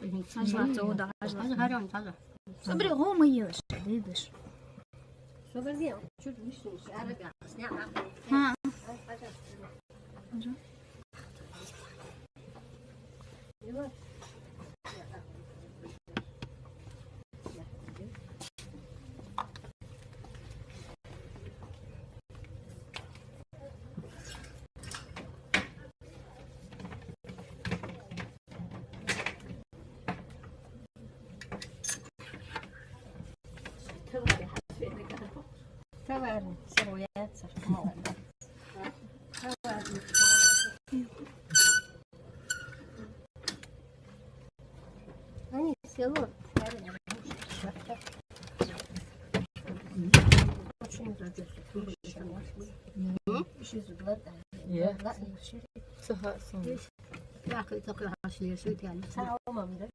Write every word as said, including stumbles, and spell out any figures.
Хажа, цо да, хажа. Хажа, хажа, хажа. Собри, го мы ешь, видишь. Собри, чуть вишни, арабя, сня, а. Ха. Хажа. Товар, сыроя, молодец. Они село. Очень радуются. М? Ещё за глаза. Е. Глаза ещё. Саха сон. Я хочу такой хороший, я шутя. Саха, мам, да?